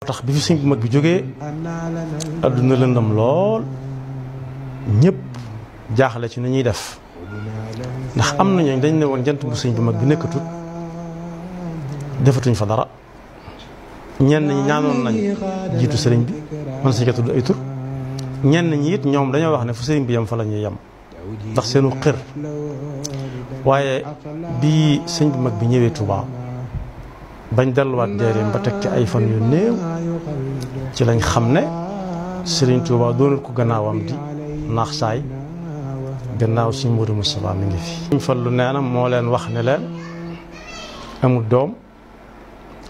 tax bi fi sëñ bu mag bi jógee adduna lëndam lool ñëpp jaaxle ci nu ñuy def ndax am na ñooñ dañ ne woon jant bu sëñ bu mag bi nekkatut defatuñ fa dara ñenn ñi ñaanoon nañ jiitu sëriñ bi man sañ ko tudd ay tur ñenn ñi it ñoom dañoo wax ne fu sëriñ bi yem fa la ñuy yem ndax seenu xër waaye bi sëñ bu mag bi ñëwee Touba bañ delluwaat njaareem ba teg ci ay fan yu néew ci lañ xam ne Serigne Touba doonul ko gannaawam di naax saay gannaaw si Modou Moustapha mi ngi fi. Sëñ Fallu nee na moo leen wax ne leen amut doom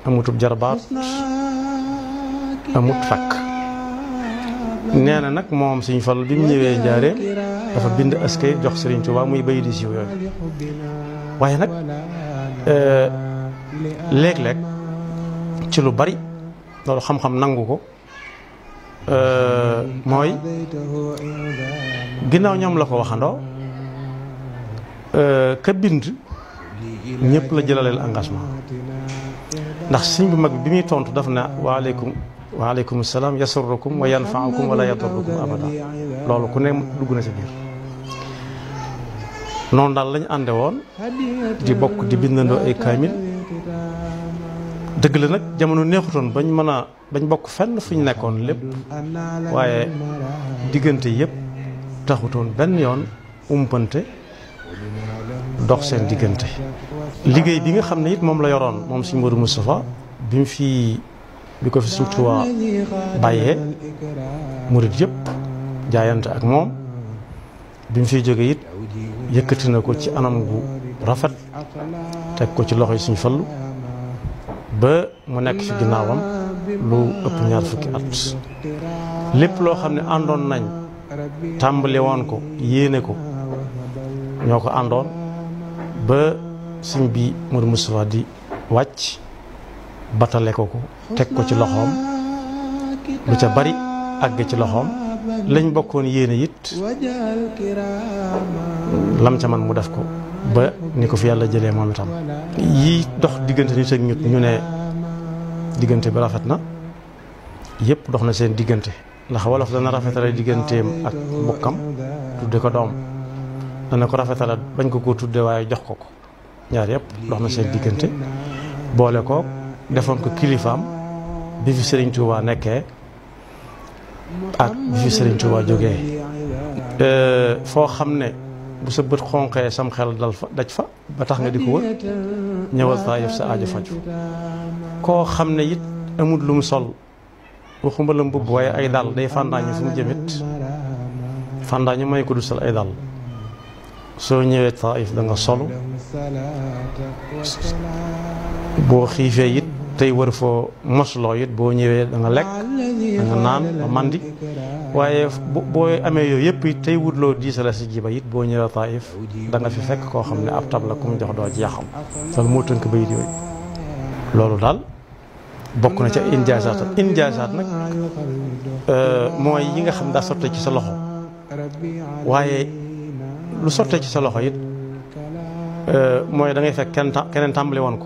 amutub jarbaat amut fakk nee na nag moom Sëñ Fallu bi mu ñëwee njaareem dafa bind askay jox Serigne Touba muy bay di siiw yooyu waaye nag léeg-léeg ci lu bari loolu xam-xam nangu ko mooy ginnaaw ñoom la ko waxandoo ka bind ñëpp la jëlaleel engagement ndax sëñ bu mag bi muy tontu daf na waaleykum salaam yasurrukum wa yanfaukum wala yadurrukum abada loolu ku ne dugg na ci biir noonu daal lañu ànde woon di bokk di bindandoo ay kaamil dëgg la nag jamono neexutoon bañ bokk fenn fu ñu nekkoon lépp waaye diggante yëpp taxutoon benn yoon umpante dox seen diggante. liggéey bi nga xam ne it moom la yoroon moom Sëñ Modou Moustapha bi ko fi Sëñ Tuubaa bàyyee murit yëpp jaayante ak moom bi mu fiy jógee it yëkkati na ko ci anam gu rafet teg ko ci loxo yi Sëñ Fallu ba mu nekk fi ginnaawam lu ëpp ñaar fukki at lépp loo xam ne àndoon nañ tàmbali woon ko yéene ko ñoo ko àndoon ba sëñ bi Modou Moustapha di wàcc batale ko teg ko ci loxoom lu ca bari àgg ci loxoom lañ bokkoon yéene it lam ca man mu def ko ba ni ko fi yàlla jëlee moom itam yii dox diggante nit ak nit ñu ne diggante bi rafet na yëpp dox na seen diggante ndax wolof dana rafetale digganteem ak mbokkam tudde ko doom dana ko rafetale bañ ko tudde waaye jox ko ñaar yëpp dox na seen diggante boole ko defoon ko kilifaam bi fi Serigne Touba nekkee ak bi fi Serigne Touba jógee foo xam ne bu sa bët xonqee sam xel daj fa ba tax nga di ko wër ñëwal Taayif sa aajo faju koo xam ne it amul lu mu sol waxuma la mbubb waaye ay dàll day fàndaañu fu mu jëmit fàndaañu may ko du sol ay dàll soo ñëwee Taayif da nga solu boo xiifee it tey wër foo mosloo it boo ñëwee da nga lekk da nga naan ba mandi waaye boo amee yooyu yëpp it tey wutloo diisala si jiba it boo ñëwee Taayif da nga fi fekk koo xam ne ab tab la ku mu jox doo jeexam loolu moo tënk bayit yooyu loolu daal bokk na ca injaasaat nag mooy yi nga xam daa sotte ci sa loxo waaye lu sotte ci sa loxo it mooy da ngay fekk keneen tàmbali woon ko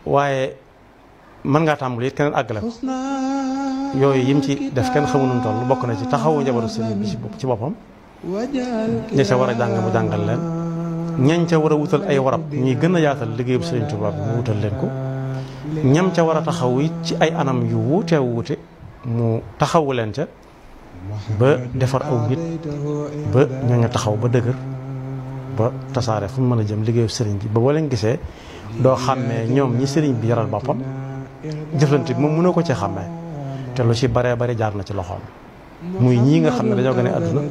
waaye mën ngaa tàmbali it keneen àggale ko yooyu yim ci def kenn xamu nu mu toll bokk na ci taxawu njabootu sëriñ bi ci boppam ña ca war a jàng mu jàngal leen ñañ ca war a wutal ay warab ñuy gën a yaatal liggéeyu sëriñ Tuubaa bi mu wutal leen ko ñam ca war a taxaw it ci ay anam yu wuute mu taxawu leen ca ba defar aw nit ba ñooñu taxaw ba dëgër ba tasaare fu mu mën a jëm liggéeyu sëriñ bi ba boo leen gisee doo xàmmee ñoom ñi sëriñ bi yaral boppam jëflante bi moom mënoo ko ci xàmmee te lu ci baree bari jaar na ci loxoom muy ñii nga xam ne dañoo gën a àdduna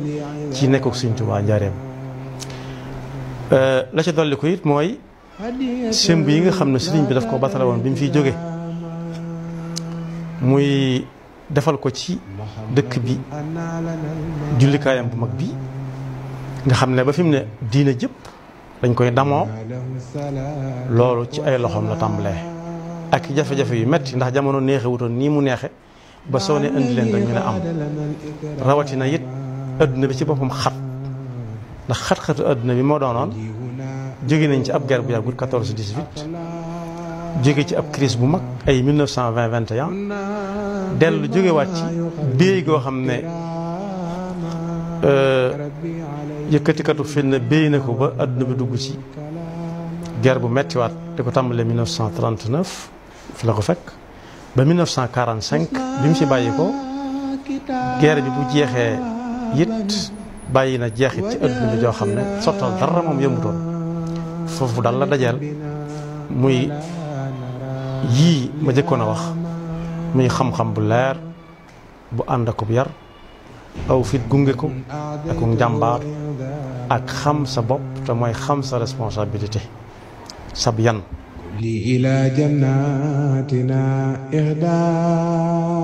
ci nekkuk Sëriñ Tuubaa njaareem la ca dolli ko it mooy semb yi nga xam ne sëriñ bi daf ko batale woon bi mu fiy jóge muy defal ko ci dëkk bi jullikaayam bu mag bi nga xam ne ba fi mu ne diina jëpp dañ koy damoo loolu ci ay loxoom la tàmbalee ak jafe-jafe yu metti ndax jamono neexewutoon nii mu neexe ba soo ne indi leen rek ñu ne am rawatina it adduna bi ci boppam xat ndax xat-xatu adduna bi moo doonoon jóge nañ ci ab guerre bu yàggut 14-18 jóge ci ab crise bu mag ay 1920-21 dellu jógewaat ci béy goo xam ne yëkkatikatu fitna béy na ko ba adduna bi dugg ci guerre bu mettiwaat di ko tàmbalee 1939 fi la ko fekk ba 1945 bi mu ci bàyyi ko guerre bi bu jeexee it bàyyi na jeexit ci adduna bi joo xam ne sottal dara moom yëmutoon foofu daal la dajeel muy yii ma jëkkoon a wax muy xam-xam bu leer bu ànd akub yar aw fit gunge ko ak njàmbaar ak xam sa bopp te mooy xam sa responsabilité sab yan li ila jannatina ihdama